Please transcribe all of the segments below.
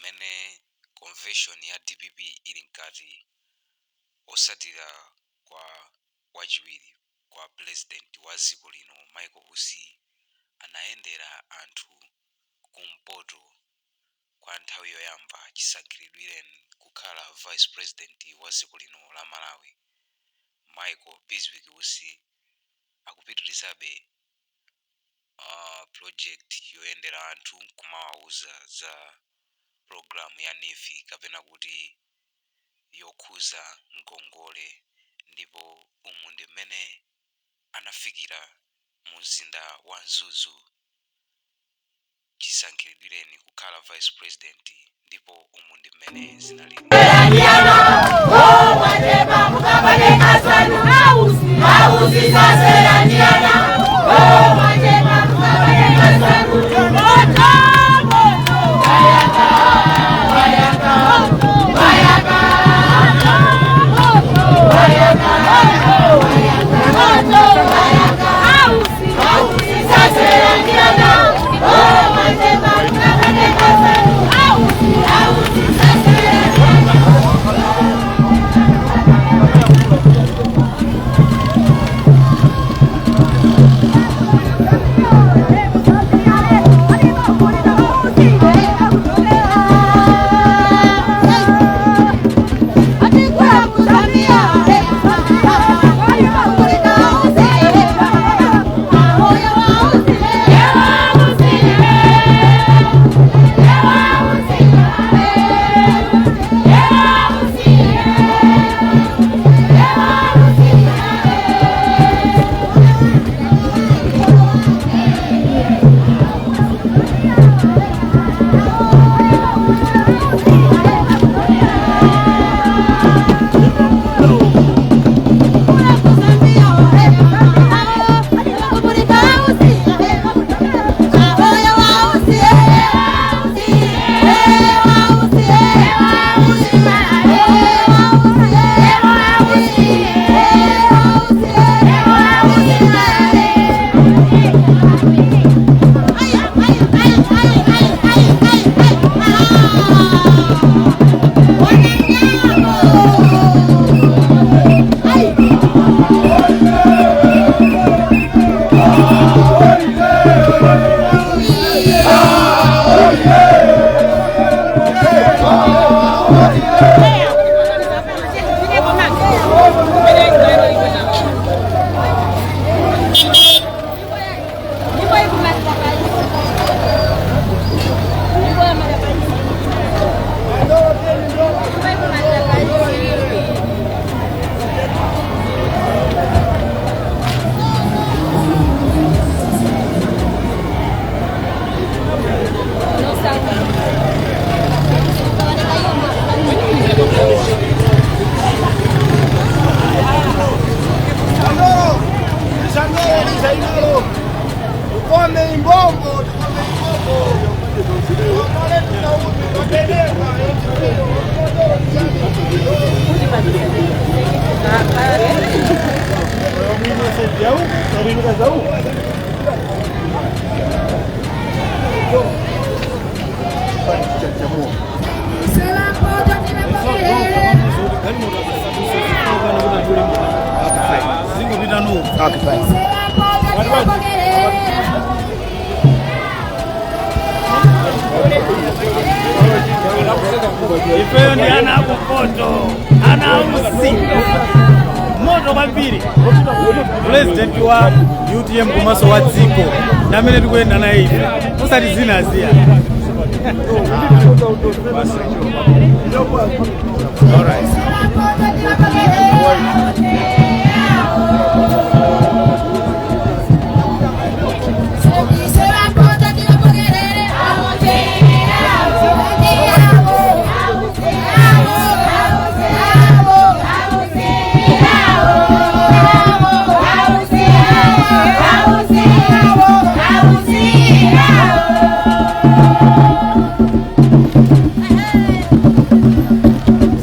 Pamene convention ya DPP ili mkati, osatira kwa wachiwiri kwa president wa dziko lino Michael Usi anayendera anthu kumpoto kwa nthawi yoyamba chisankhiridwireni kukhala vice president wa dziko lino la Malawi. Michael Bizwick Usi akupitirizabe project yoyendera anthu kumawauza za program ya NEEF kapena kuti yokhuza ngongole, ndipo umu ndi mmene anafikira mu mzinda wa Mzuzu chisankhiridwireni kukhala vice president, ndipo umu ndi mmene zinalili. Ifeyo ndi ana akumpoto, ana ausi moto kwambiri. President wa UTM komanso wa dziko ndamene tikuyenda naye ife, osati zina aziya. Alright.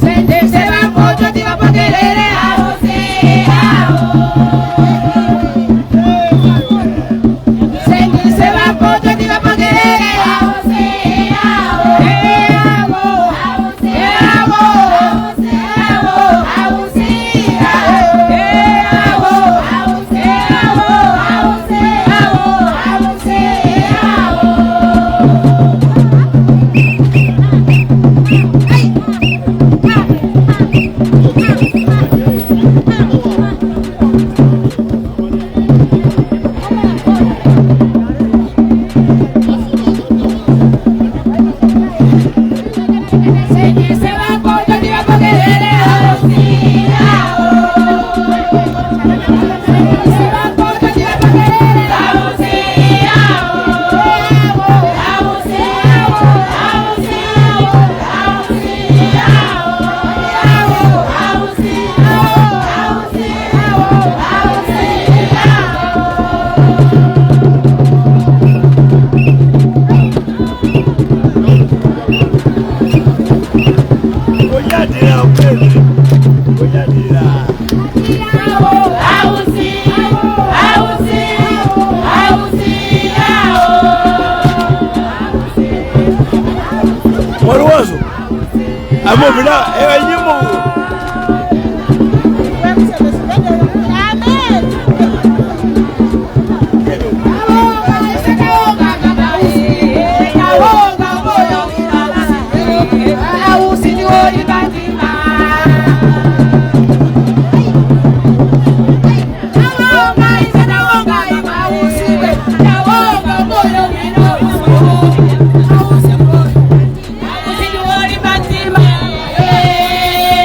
Sende se va, pollo, te va pa' querer. Waluwazo amobila ewa nyimbo. Yeah.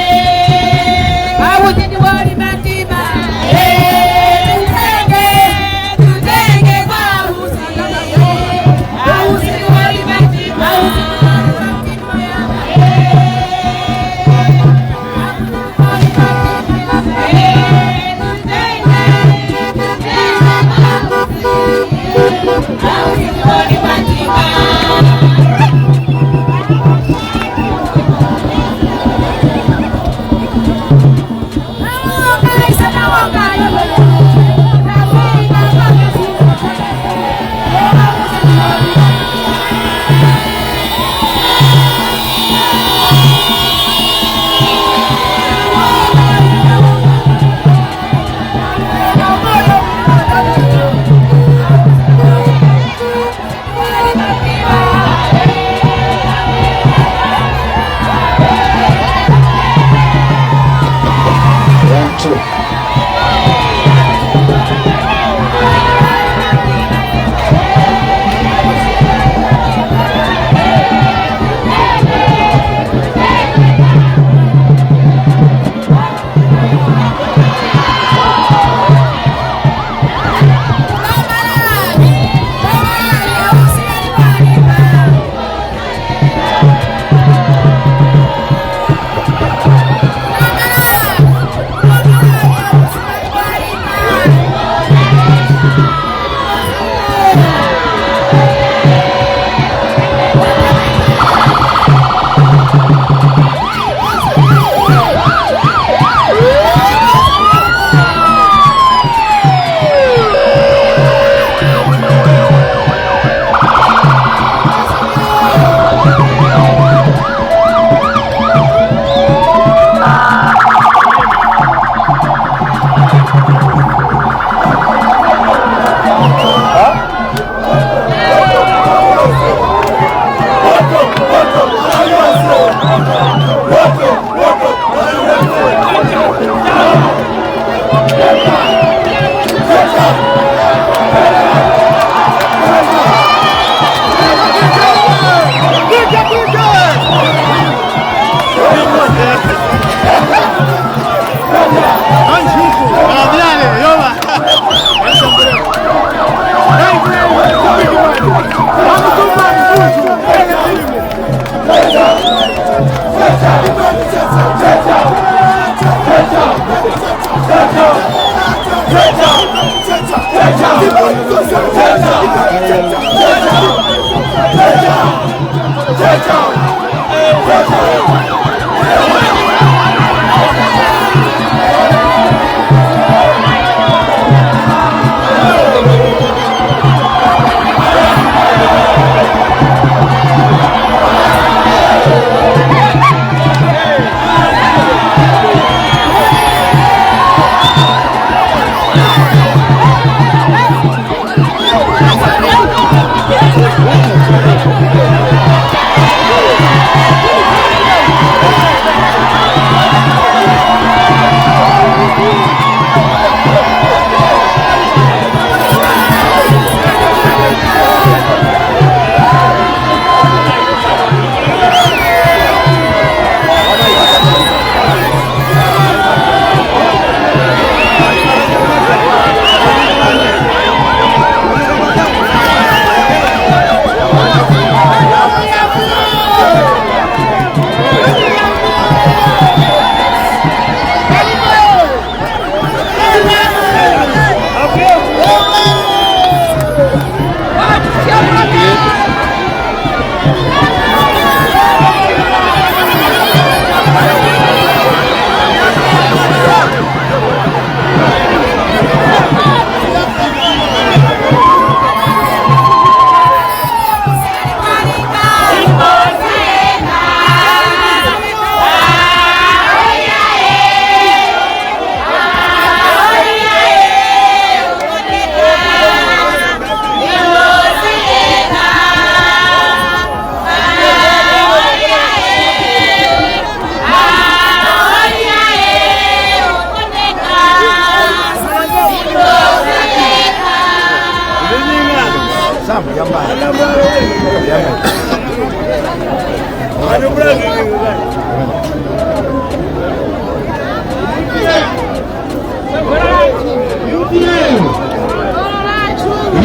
UTM.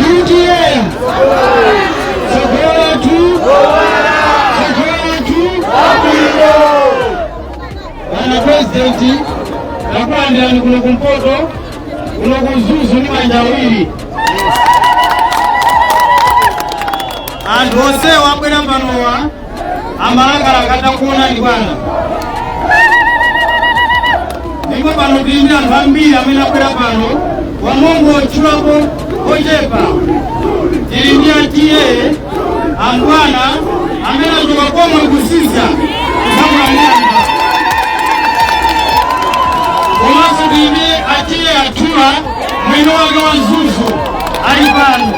UTM. Sokola tu. Sokola tu. Bwana President, nakulandirani kuno kumpoto, kuno kuzuzu ndi manja awiri. Anthu onsewa abwera panowa amalakalaka atakuonani bwana, ndipo pano tili ndi anthu ambiri amene abwera pano wamongo otchulapo ochepa. Tili ndi atiye ambwana amene achoka komwe kusiza kuzamulandirani, komanso tili ndi atiye athula mwini wake wa Mzuzu ali pano.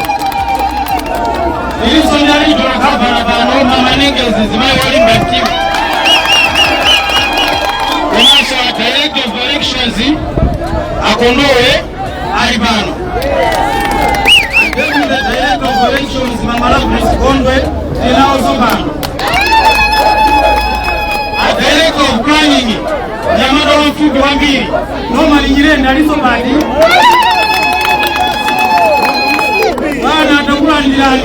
Iliso ndi alicho lakhavana pano mamanengezi zimayi walimba mtima, komanso a director of elections akondowe ali pano. Deputy director of elections Mamalagrace Kondwe tinawonso pano. A director of planning nyamata wamfupi kwambiri Norman Nyirenda aliso pati. Bwana, atakulandirani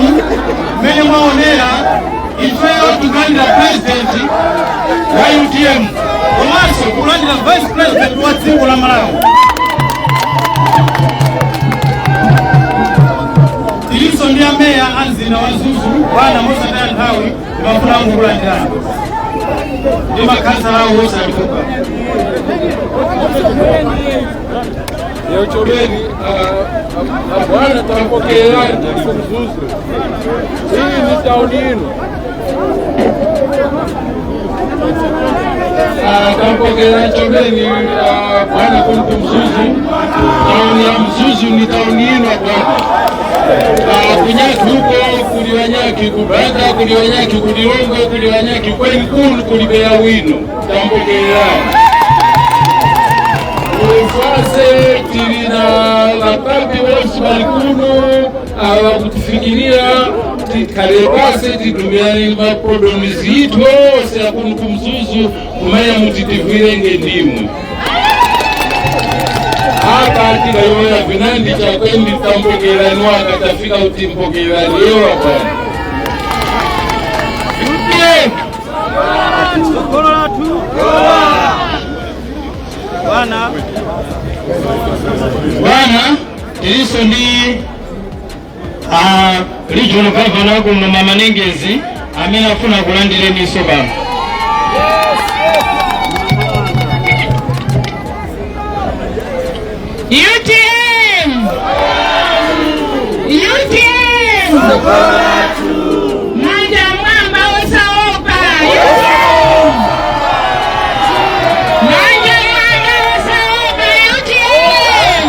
mmene mwaonera. Ifeyo tikulandira president wa UTM komanso kulandira vice president wa dziko la Malawi. Tilinso ndi ameya a mzinda wa Mzuzu. Bwana, mosataya nthawi ndimafuna kukulandirani ndi makhansala awo osalikopa. Yochobeni bwana, tapokeerani kumzuzu. Hii ni tauni yinu. Tampokera chobeni bwana kuno kumzuzu. Tauni ya Mzuzu ni tauni yinu bwana. Kunyaki huko kuliwanyaki, kubanda kuliwanyaki, kulilongo kuliwanyaki, kwenkulu kulibeya wino. Tampokerani ufase tili na vapapi wonse bali kuno awakutifikiria tikhalekase titumiani maproblemu zithu onse akuno kumzuzu kumanya mutitivwirenge ndimwe apa tikayoya vinandi chakwendi tampokerani waka tafika kuti mpokerani yewa bwana. Tsogolo lathu bwana. Bwana, tilinso ndi regional governor kuno Mamanengezi amene afuna kulandireniso pano. UTM! UTM! Manja mwamba osaopa! UTM! Manja mwamba osaopa! UTM!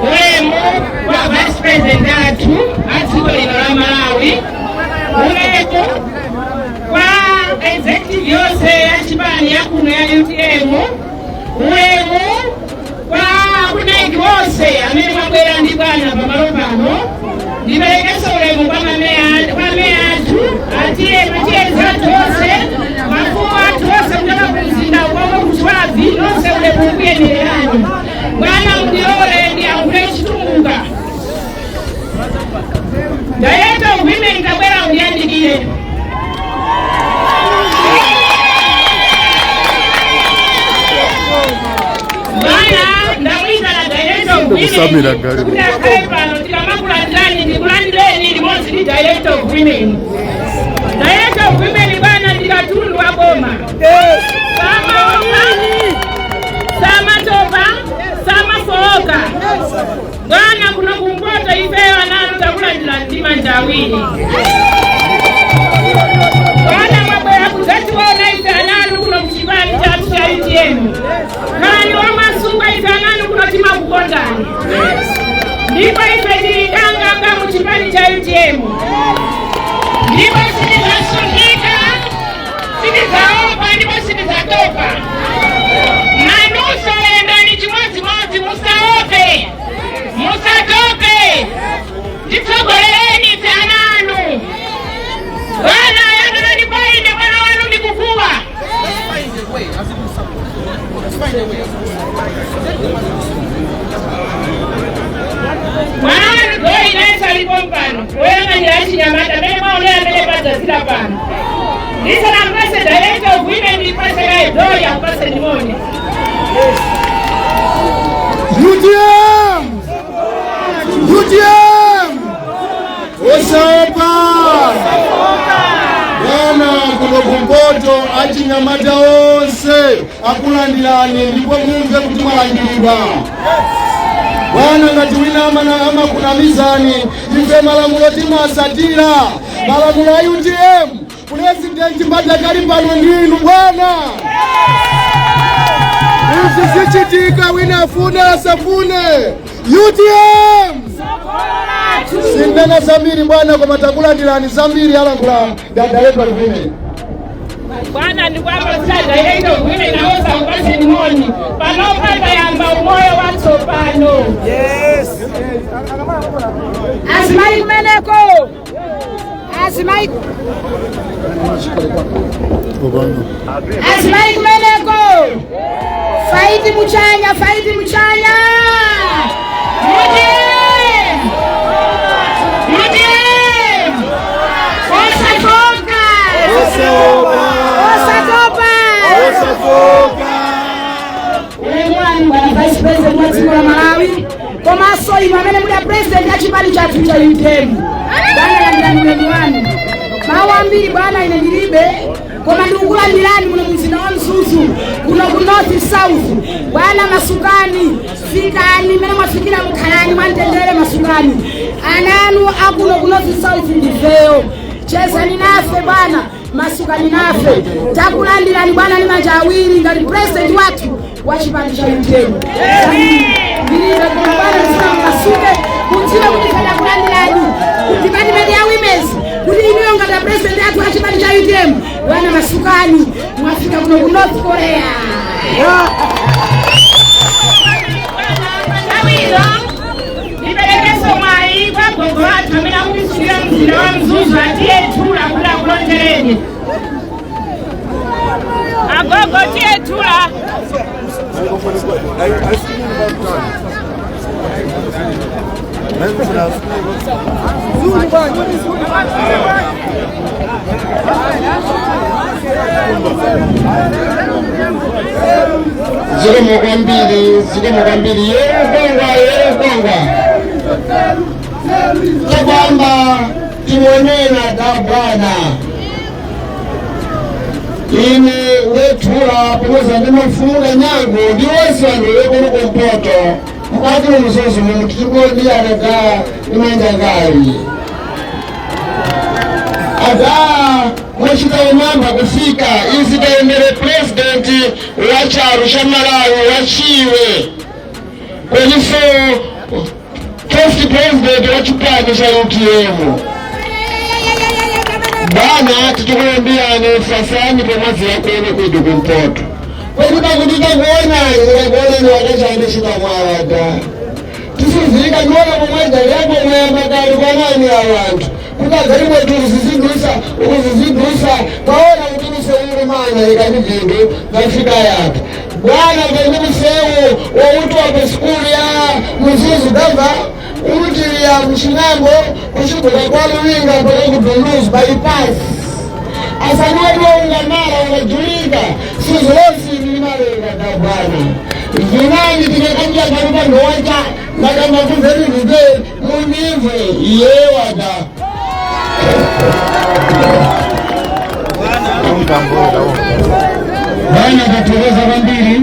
Ulemu wa Vice President athu a dziko lino la Malawi, ulemu kwa executive yonse ya chipani yakuno ya UTM, ulemu kwa akuneki wonse amene mwabwera ndi bwana pamalo pano. Ndiperekenso ulemu kwa mameya, kwa meya athu, atiye matiyezi athu onse, mafumu athu onse kuchoka ku mzinda ukomwe kuchwavi nonse, ulemu ukuyenererani. Bwana, mundilole ndiyankhule Chitumbuka. Director of Women, kabwera undiyandikire. Bwana, ndamuyitana director of women kuti akhale pano. Tikamakulandirani, ndikulandireni limodzi ndi director of women. Director of women, bwana, ndi katundu wa boma. Samaopa, samatopa, samafowoka. Bwana, kuno kumpoto ifeyo ananu takulandira ndi manja awiri. Bwana, mwabwera kudzationa ife ananu kuno kuchipani chathu cha UTM. Khalani wamasuka, ife ananu kuno timakukondani, ndipo ife tili kanganga mu chipani cha UTM, ndipo sitidzasunthika, sitidzaopa ndipo sitidzatopa. Nanunso yendani chimodzimodzi, musaope, musatope, titsogolereni ife ananu. adzazira pano. Ndisanampase director of women, ndipase kaidori akupase ndimoni. UTM! UTM! Osaopa! Bwana kuno kumpoto achinyamata onse akulandirani ndipo mumve kuti mwalandiridwa. Bwana ngati wina amakunamizani, ife malamulo timasatira malamulo a UTM. Purezidenti padakali pano ndinu bwana. Izi zichitika wina afune asafune. UTM! Sindena zambiri bwana, koma takulandirani zambiri alankhula dadaletwa limene. Bwana, ndikuapasira director of women nawosa kupase ndimoni. Panopa tayamba umoyo watsopano. Azimai kumeneko, azimai, azimai kumeneko, faiti muchanya, faiti muchanya. UTM! UTM! Osafoka! Osatopa. Ulemu wanu bwana Vice President wa dziko la Malawi, komanso inu amene muli a president a chipani chathu cha UTM, bwana, landirani ulemu wanu. Mawu ambiri bwana ine ndilibe, koma ndikukulandirani muno mzinda wa Mzuzu, kuno ku North South. Bwana, masukani, fikani mmene mwafikira, mukhalani mwamtendere, masukani. Ana anu akuno ku North South ndifeyo, chezani nafe bwana, masukani nafe. Takulandirani bwana ndi manja awiri ngati president wathu wa chipani cha UTM. Ndilibe, koma bwana ndifuna masuke kudziwe kuti ife takulandirani ku department ya women's, kuti inuyo ngati president athu a chipani cha UTM, bwana, masukani, mwafika kuno ku North Korea. Nthawizo ndiperekeso mwayi kwa gogo athu amene akutisungira mzinda wa Mzuzu, atiyethula kuti akulonjereni. Agogo, tiyethula. Zikomo kwambiri, zikomo kwambiri. Yekwangwa, yekwangwa chakwamba timonena da bwana. Ine wethula pamodzi ndi mafumu kanyango ndi wonse anthu wekuno kumpoto mkati mu Mzuzu muno, titikondiyanaga ndi manja ngali aga mwachita umamba kufika izi tayendere president wa chalo cha Malawi wachiwe kweninso first president wa chipani cha UTM. Bwana, titikuambiyani sasani pamodzi yakwene kwidu kumpoto kwedu pakuti takuonani, tikakuonani wakachani chitamwalada tisizika niona pomwedza yako mwayamba kwanani awantu kuti agarimwe tuzizindwisa ukuzizindwisa kwaona kuti misewu imana ikati vindu zafika yapi. Bwana, kende misewu wouti wa kusukulu ya Mzuzu gava uti ya mchinambo kuchigula kwa Luwinga mpaka kudunduzu bypass asaniwadiwa ungamala ungajulika sizulosi limalenga da bwana. Vinani tikakambia karupa ndowacha ndakamba kumverirupe munimve yewada. Bwana, tathokoza kwambiri,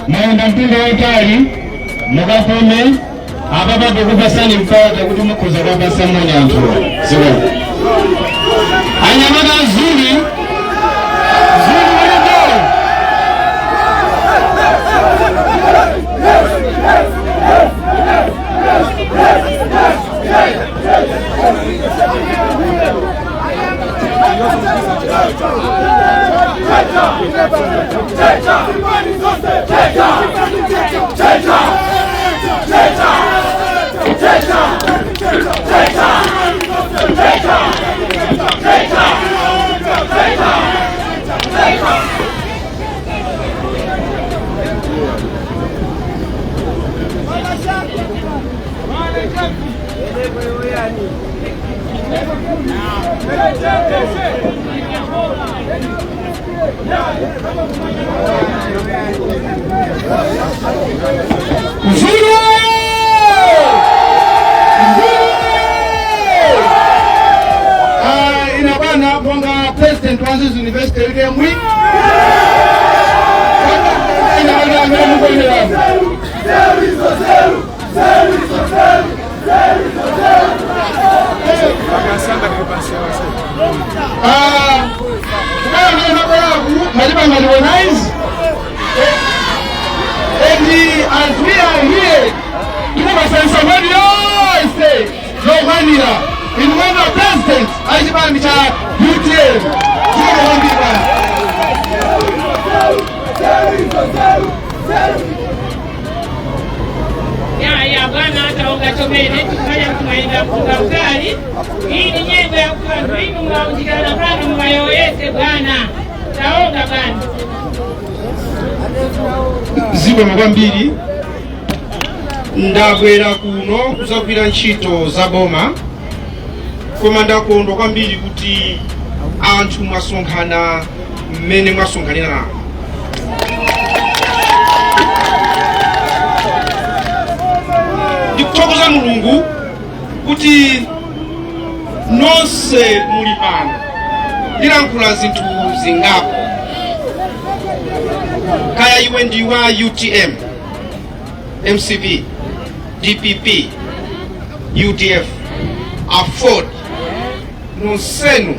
mayenda mtunda wautali mukapome apa patikupasani mpata kuti mukhoza kuwapasa moni anthu ziko. Anyamata zuri zuri ulipo. Mzulu! Mzulu! Ina bana bonga president wa Mzuzu University UTM. Ina bana amene mukuonera. Kubera amene mabweraku malipanga organize. And as we are here, tikubasanisa mali yonse yokwanira inu mwena president achipani cha UTM tikukwambira. Ya bwana, taonga chomene chifanya kumaenda mfunga ukali. Hii ni nyengo ya kuwa inu mwaunjikana pano mwayoyese bwana, taonga bwana. Zikomo kwambiri. Ndabwera kuno kuzagwira ntchito za boma, koma ndakondwa kwambiri kuti anthu mwasonkhana mmene mwasonkhanira nawo. Ndikuthokoza Mulungu kuti nonse muli pano. Ndilankhula zinthu zingapo. Kaya iwe ndi wa UTM, MCP, DPP, UDF, AFORD, nonsenu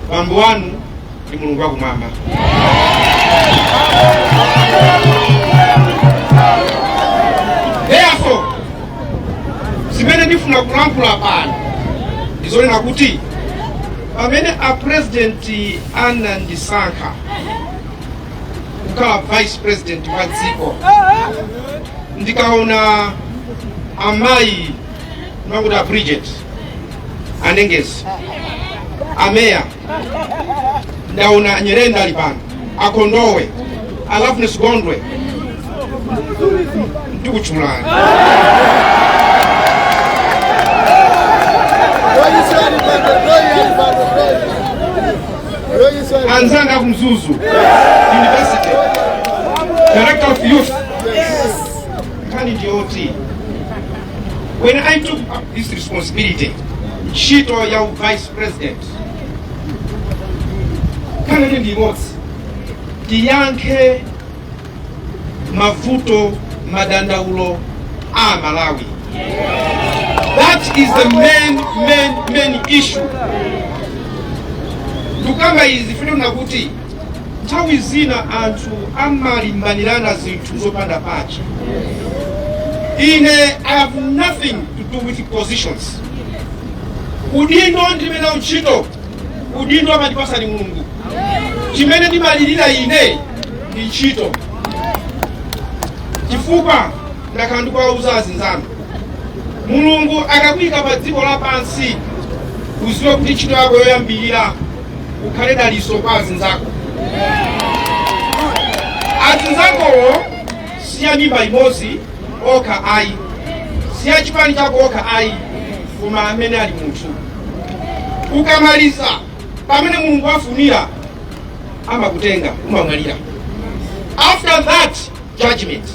bambo wanu ndi Mulungu wakumwamba. Therefore, zimene ndifuna kulankhula pano ndizonena kuti pamene a president anandisankha kukhala vice president wa dziko, ndikaona amayi makuti a Bridget Anengezi, ameya, ndaona Nyerenda ali pano, Akondowe, a Loveness Gondwe, ndikutchulani. Anzanga ku Mzuzu University, director of youth, nkhani ndiyoti when I took up this responsibility, ntchito ya vice president, nkhani ndi imodzi: tiyankhe mavuto, madandaulo a Malawi. That is the main, main, main issue. Ndikukamba izi finona kuti nthawi zina anthu amalimbanirana zinthu zopanda pache. Ine I have nothing to do with positions. Udindo ndimene ntchito, udindo amandipasa ni Mulungu. Chimene ndimalirira ine ndi ntchito, chifukwa ndakhala ndikuwauza azinzanu, Mulungu akakuyika pa dziko lapansi, uziwe kuti ntchito yako yoyambirira ukhale daliso kwa azinzako. Azinzakowo siya mimba imodzi okha ayi, siya chipani chako okha ayi, koma amene ali munthu. Ukamaliza, pamene Mulungu afunira, amakutenga, umamwalira. After that judgment,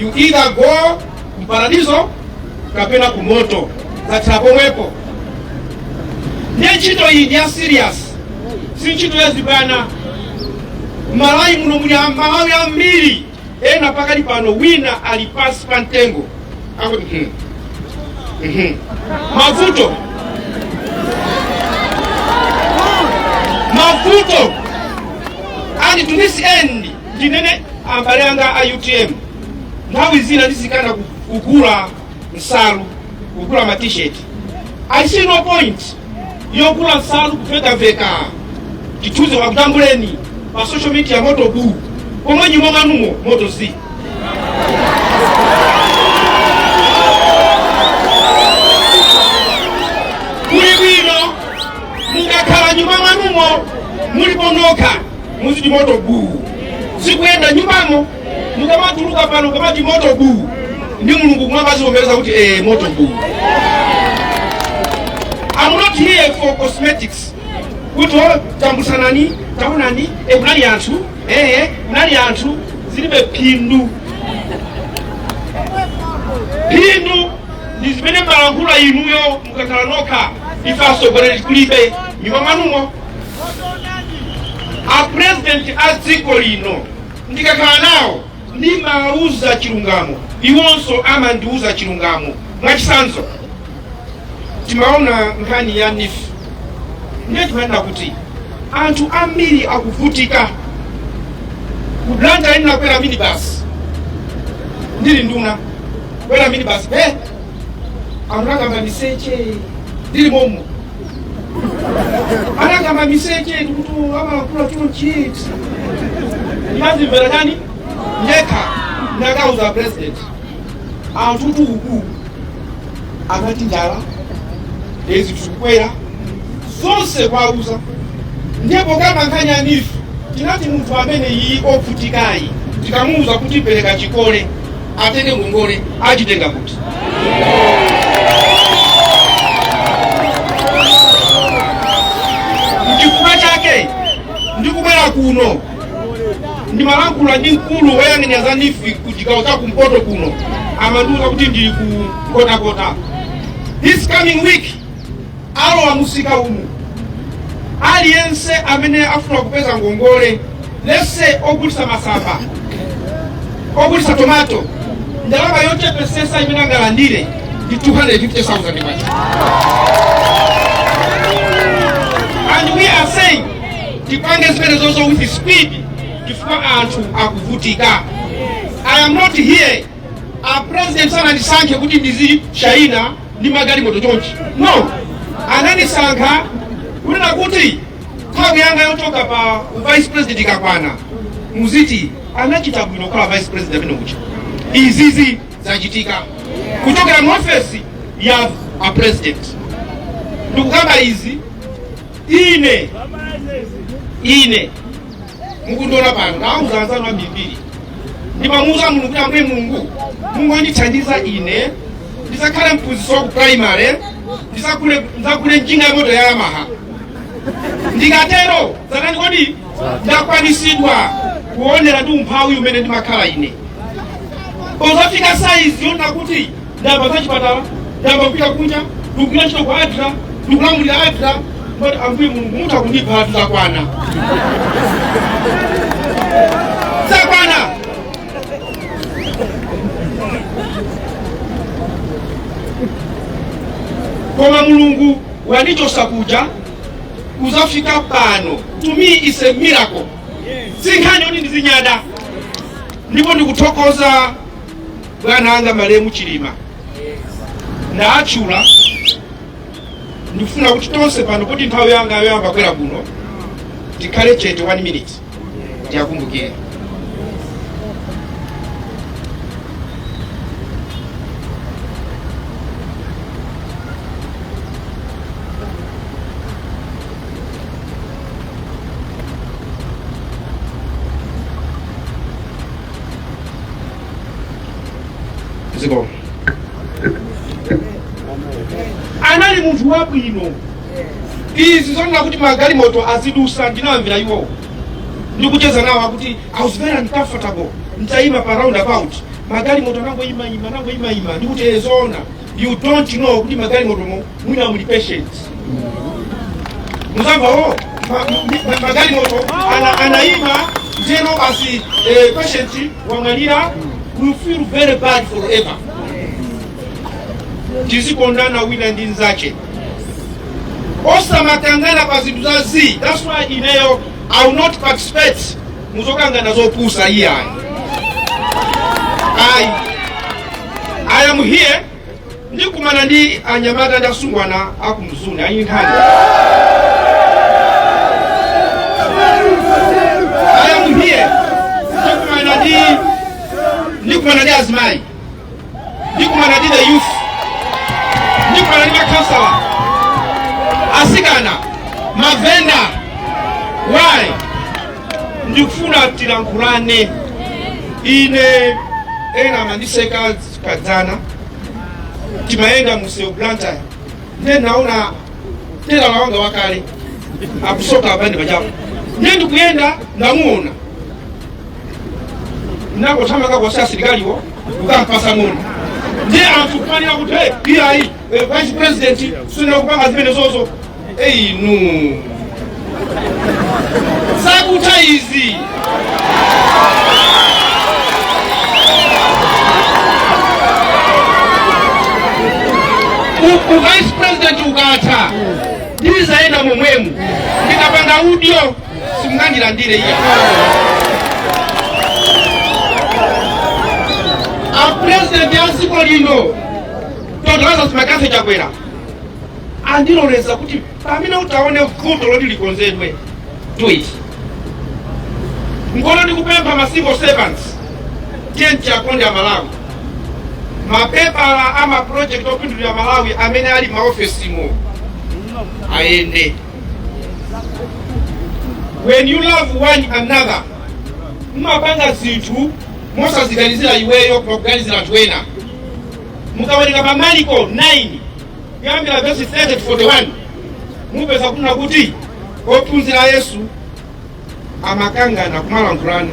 you either go kumparadiso kapena kumoto. Zathera pomwepo. Ndiye ntchito iyi ndi ya serious, si ntchito ya zibwana. Malawi muno muli Malawi ambiri ena pakali pano wina ali pansi pa mtengo akuti Mavuto, mavuto. And to this end, ndinene abale anga a UTM, nthawi zina ndizikana kugula nsalu, kugula ma T-shirt. I see no point yogula nsalu, kuvekaveka chithunzi wakutambuleni pa social media, moto bu, pomwe nyumba mwanumo moto zi. Muli bwino mukakhala nyumba mwanumo, mulipo nokha, muziti moto bu, zikuyenda nyumbamo. Mukamatuluka pano, mukamati moto bu, ndi Mulungu kumwamba azivomereza kuti moto bu. I'm not Not here for cosmetics, kuti o tambusanani, taonani, e kunali anthu, ee kunali anthu. Zilibe phindu. Phindu ndi zimene malankhula inuyo mukakhala nokha. Ife atsogoleri kulibe nyumba mwanumo. A president a dziko lino, ndikakhala nawo ndimawuza chilungamo, iwonso amandiuza chilungamo. Mwachitsanzo, timaona nkhani ya NEEF, ndiye timanena kuti anthu ambiri akuvutika. Ku Blantyre ndinakwera minibus, ndili nduna, kwera minibus, anthu akamba miseche. Ndili momo, anakamba miseche, ndikuti amalankhula chonchiti, ndinazimvera chani ndekha. Ndakauza president, anthu tuku akati njala ezi tikukwera zonse, kwauza. Ndipo kama nkhani ya NEEF, tinati munthu amene iyi ovutikayi, tikamuuza kuti pereka chikole, atenge ngongole, achitenga kuti? Chifukwa chake ndikubwera kuno, ndimalankhula ndi mkulu woyang'anira za NEEF ku chigawo cha kumpoto kuno, amandiuza kuti ndili ku Kotakota. This coming week alowa musika umu. Aliyense amene afuna kupeza ngongole, let's say ogulitsa masamba, ogulitsa tomato, ndalama yochepesesa imene angalandire ndi 250,000 kwacha. And we are saying tipange zimene zozo with speed, chifukwa anthu akuvutika. I am not here, a president sanandisankhe kuti ndizishaina ndi magalimoto chonchi, no. Anandisankha kunena kuti nthawi yanga yochoka pa vice president ikakwana, muziti anachita bwino kukhala vice president amene ucha. Izizi zachitika kuchokera mu ofesi ya a president. Ndikukamba izi ine mukundiona pano, ndauza anzanu ambirimbiri, ndimamuuza Mulungu kuti, "Ambuye Mulungu, mungondithandiza ine ndisakhale mphunzitsi wa ku primary, ndisakule njinga ya moto ya Yamaha. Ndikatero zatani kodi? Ndakwanisidwa kuonera ndi umphawi umene ndimakhala ine." Pozafika saizi yona kuti ndayamba za chipatala, ndayamba kupita kunja, ndikugwira ntchito ku ADRA, ndikulamulira ADRA, but Ambuye Mulungu, mutha kundipha, zakwana, zakwana." Koma Mulungu wandichosa kuja kuzafika pano. To me is a miracle, si nkhani yoti ndizinyada. Ndipo ndikuthokoza bwana anga malemu Chilima, ndaatchula. Ndikufuna kuti tonse pano, kuti nthawi yanga yoyamba kwera kuno, tikhale chete 1 minute, tiyakumbukire. Ziko anali munthu wabwino. Izi zonena kuti magalimoto azidusa, ndinamvera iwo ndikucheza nawo akuti, "I was very uncomfortable ntayima pa roundabout, magalimoto anangoyimayima, anangoyimayima." Ndikuti, "Eh, zoona, you don't know kuti magalimoto mwina muli patient." Muzamva o magalimoto anayima njeno basi, patient wamwalira, will feel very bad forever. Tizikondana wina ndi nzache, osamakangana pa zinthu za z. That's why ineyo I will not participate muzokangana zopusa iyayi. I am here, ndikumana ndi anyamata ndi asungwana akumzuni ayi nkhani. I am here, ndikumana ndi azimayi, ndikumana ndi the youth, ndikumana ndi makhansala, asikana, mavenda. Why? Ndikufuna tilankhulane. Ine ena amandiseka. Kadzana timayenda mu Blantyre, ndiye naona Telala wanga wakale akusoka abandi pachapo, ndiye ndikuyenda ndamuona, nakothamanga kwasi asilikaliwo kukampasa ng'ono. Ndiye anthu kumanena kuti, "Hey, iyayi, vice president sunena kupanga zimene zozo." Einu, zakutha izi. Vice president ukatha, ndizayenda momwemu. Ndikapanga udyo simungandilandire iya. A president ya dziko lino, Dr Lazarus McCarthy Chakwera, andiloleza kuti pamene utaone vuto loti likonzedwe, do it. Ngono ndikupempha ma civil servants, tiye tiakonde Amalawi. Mapepala ama project opindulira Malawi amene ali maofesimo ayende. When you love one another, mumapanga zinthu mosaziganizira iweyo koma kuganizira anthu ena. Mukawerenga pa Mariko 9 kuyambira verse 30 to 41, mupeza kunena kuti ophunzira Yesu amakangana kumalankhulana,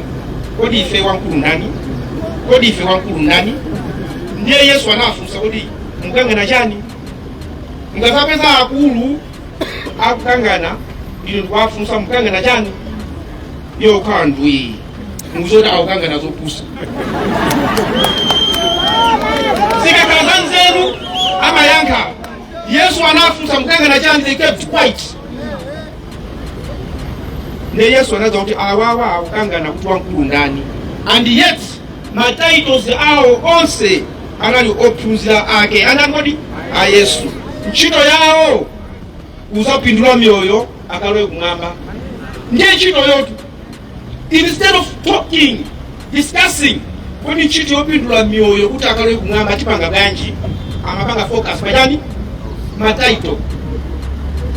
"Kodi ife wamkulu ndani? Kodi ife wamkulu ndani?" Ndiye Yesu anafunsa kuti, "Mukangana chani?" Mukazapeza akulu akukangana, ino ndikuwafunsa, "Mukangana chani?" Iwo kukhala ndwi, muzoti akukangana zopusa. Zikakhala za nzeru amayankha. Yesu anafunsa, "Mukangana chani?" They kept quiet. Ne Yesu anaza kuti awawa akukangana kuti wamkulu ndani, and yet ma titles awo onse anali ophunzira ake anangodi a Yesu. Ntchito yawo kuzapindula miyoyo akalowe kumwamba, ndiye ntchito yotu. Instead of talking, discussing kodi ntchito yopindula miyoyo kuti akalowe kumwamba tipanga bwanji, amapanga focus pachani? Ma title.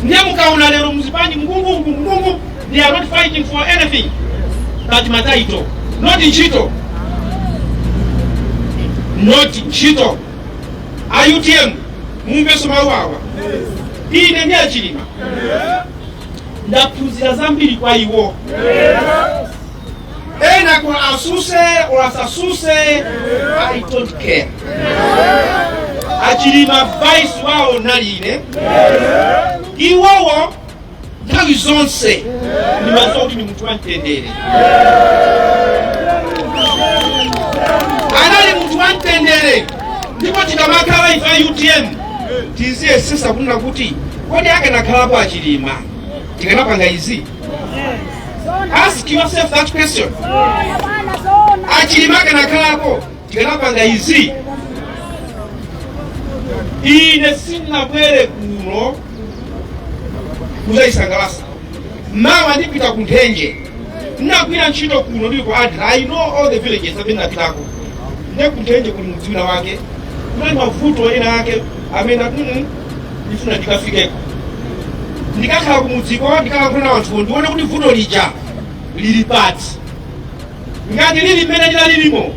Ndiye mukaona lero muzipani mngungungu mngungu, they are not fighting for anything but ma title, not ntchito, not ntchito. A UTM, mumveso mawu awa. Ine ndi Achilima ndaphunzira zambiri kwa iwo. Ena kwa asuse or asasuse, I don't care. Achilima vice wawo nali ine. Iwowo nthawi zonse ndimadziwa kuti ndi munthu wamtendere, anali munthu wamtendere. Ndipo tikamakhala ife a UTM tiziyesesa kunena kuti, kodi akanakhalapo Achilima tikanapanga izi? Ask yourself that question. Achilima akanakhalapo tikanapanga izi? Ine sindinabwere kuno kuzayisangalasa. Mawa ndipita ku Nthenje. Ndinagwira ntchito kuno ndili ku ADRA. I know all the villages amene ndapitako. Nde ku Nthenje kuli mudzi wina wake kunali mavuto ena ake amene ndifuna ndikafikeko. Ndikakhala kumudziko, ndikalankhula na anthuwo, ndione kuti vuto lija lili pati. Ngati lili mmene linalilimo,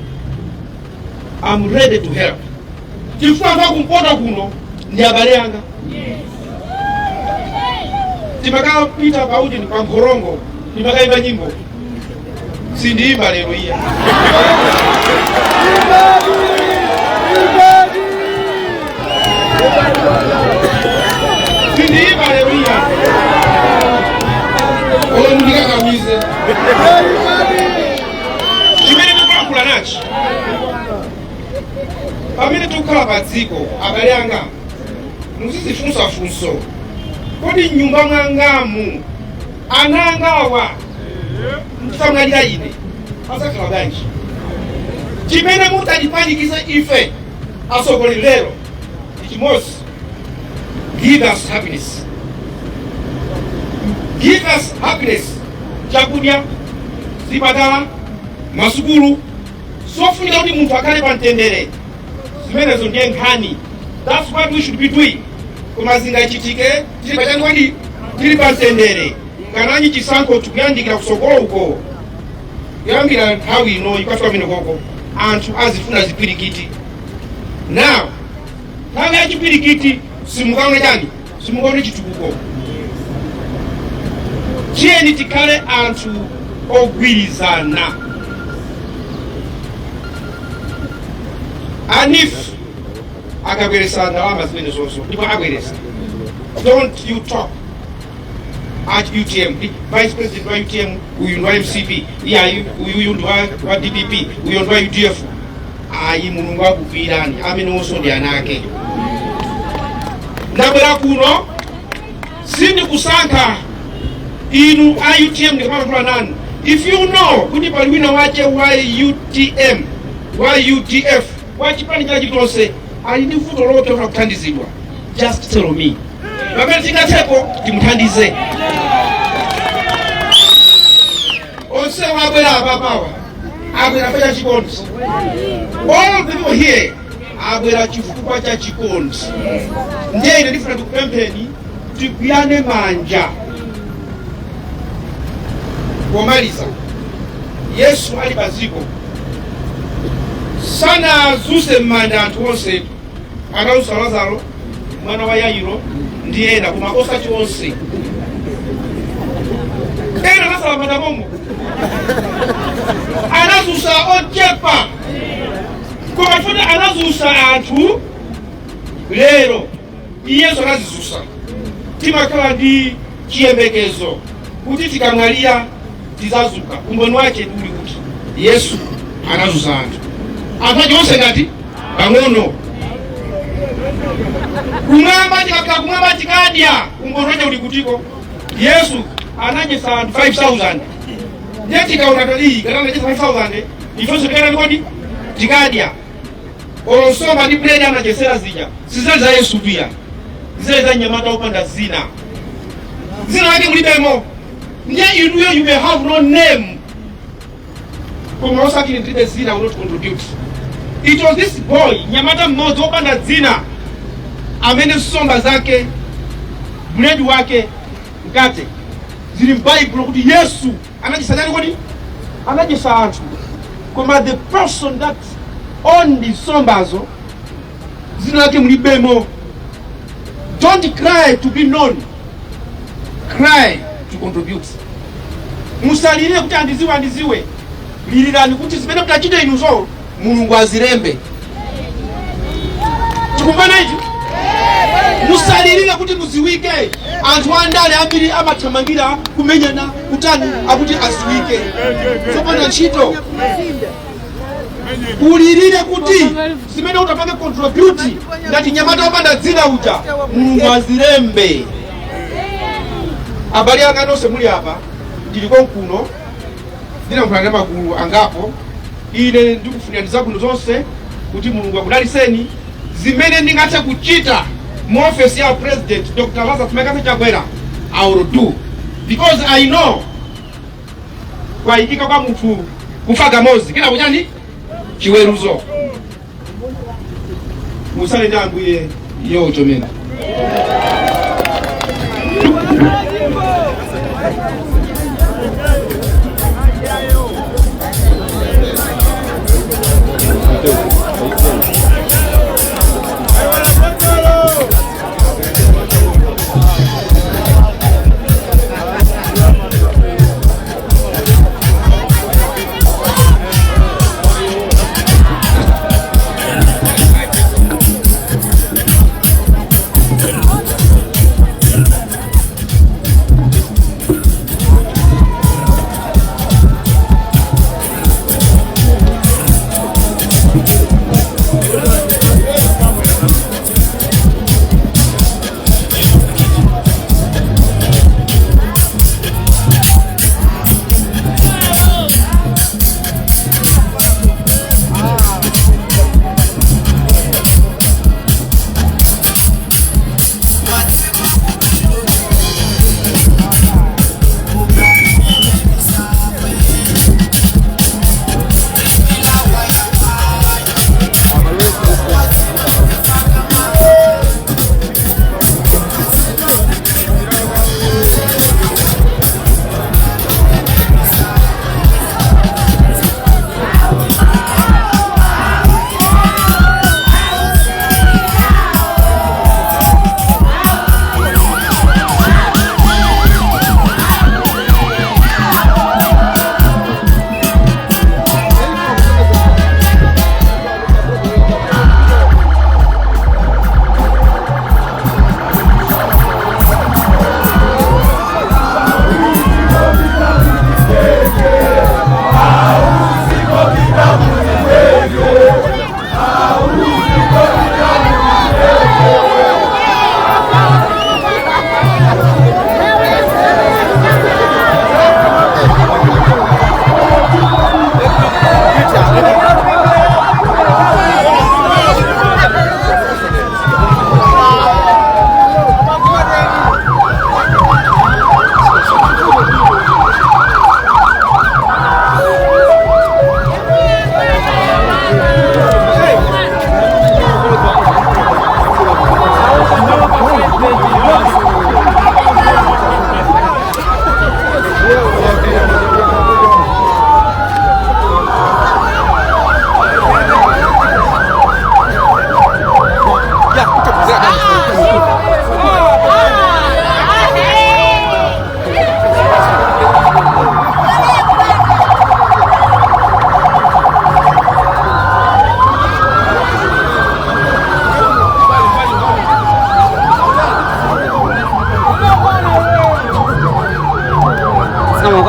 I'm ready to help, chifukwa anthu akumpoto kuno ndi abale anga. Timakapita pauti pa Nkhorongo, timakayimba nyimbo. Sindiyimba lero iya. Sindiyimba lero iya, olo mundikakamize. Chimene ndikulankhula nachi, pamene tikukhala pa dziko, abale anga, muzizifunsafunso, kodi mnyumba mwangamu ana angawa nditamwalira ine azakhala bwanji? Chimene mutatipanikize ife atsogoleri lero ndi chimodzi: give us happiness, give us happiness. Chakudya, zipatala, masukulu, zofunika kuti munthu akhale pa mtendere, zimenezo ndiye nkhani. That's what we should be doing. Koma zingachitike tili pachani? Kodi tili pa mtendere? Kananyi chisankho tikuyandikira kusogolo uko, kuyambira nthawi ino ikafika pamene koko anthu azifuna zipwirikiti. Now nthawi ya chipwirikiti simukaona chani. Simungaone chitukuko. Tiyeni tikhale anthu ogwirizana. A NEEF akabweresa ndalama zimene zonso, ndipo abweresa. Don't you talk at UTM, the vice president wa UTM, uyu ndi wa MCP, iyayi, uyuyu ndi wa DPP, uyu ndi wa UDF. Ayi, Mulungu akukwirani. Amene onso ndi anake. Ndabwera kuno sindikusankha. Inu a UTM, ndikamalankhula nanu, if you know kuti pali wina wache wa UTM, wa UDF, wa chipani china chilichonse ali ndi vuto lopsa kuthandizidwa, just tell me. Pamene tingatheko timuthandize. Onse wabwera apapawa abwera pa chikondi. All the people here abwera chifukwa cha chikondi. Ndiye ine ndifuna tikupempheni tigwirane manja. Pomaliza, Yesu ali paziko sanazuse m'manda anthu onse. Anausa Lazaro, mwana wa Yairo, ndi ena, koma osati onse. Ena anasala manda momwe. Anazusa ochepa, koma chifukwa anazusa anthu lero, iyeso anazizusa. Timakhala ndi chiyembekezo kuti tikamwalira tizazuka. Umboni wache uli kuti Yesu anazusa anthu, anthu ache onse ngati pang'ono. Kumwamba, tikakhala kumwamba tikadya. Umboni wache uli kutiko? Yesu ananyesa anthu 5000. Ndiye tikaona tali kana ananyesa 5000, ifenso tikana kodi tikadya. Olosoma ndi buledi anachesera zija sizali za Yesu pia, zili za nyamata opanda zina, zina lake mulibemo. Ndiye inuyo, you may have no name, koma osati ndilibe zina will not contribute. It was this boy, nyamata mmodzi wopanda dzina, amene nsomba zake, buledi wake, mkate zili m'Baibulo kuti Yesu anachisa chani kodi? Anachisa anthu. Koma the person that owned nsombazo zina lake mulibemo. Don't cry to be known, cry to contribute. Musalirire kuti andiziwe, andiziwe. Lirirani kuti zimene mutachite inuzo Mulungu azilembe. Tikumvana ichi? Musalirire kuti muziwike. Anthu andale ambiri amathamangira kumenyana, kutani, akuti aziwike. Zopanda ntchito. Ulirire kuti zimene utapange contribute ngati nyamata wopanda dzina uja Mulungu azilembe. Abale anga nonse muli apa, ndili konkuno, ndinayankhula ndi magulu angapo. Ine ndikufunira zabwino zonse, kuti Mulungu akudaliseni. Zimene ndingathe kuchita mu office ya President Dr Lazarus McCarthy Chakwera, I will do, because I know kwayikika kwa munthu kufa kamodzi, kena kuchani? Chiweruzo. Musale ndi Ambuye yo chomene.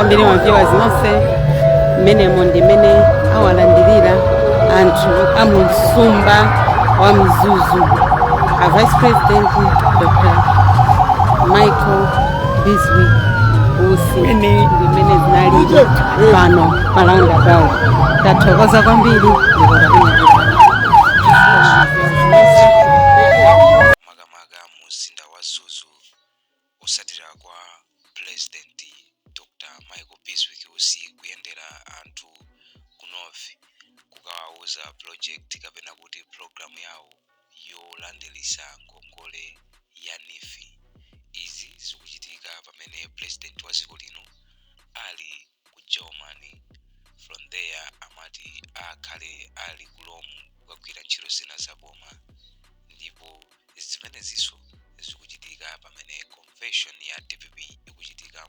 Kwambiri ma viewers nonse. Mmenemo ndi mmene awalandirira anthu a mu msumba wa Mzuzu a Vice President Dr Michael Bizwick Usi, ndi mmene zinalili pano pa roundabout. Tathokoza kwambiri ndipo takunyadira. Makamaka mu mzinda wa Mzuzu, osatira kwa President Dr Michael Bizwick Usi kuyendera anthu ku north kukawauza project kapena kuti program yawo yolandirisa ngongole ya NEEF. Izi zikuchitika pamene president wa dziko lino ali ku Germany. From there amati akhale ali ku Rome kukagwira ntchito zina za boma, ndipo zimenezinso zikuchitika pamene convention ya DPP ikuchitika.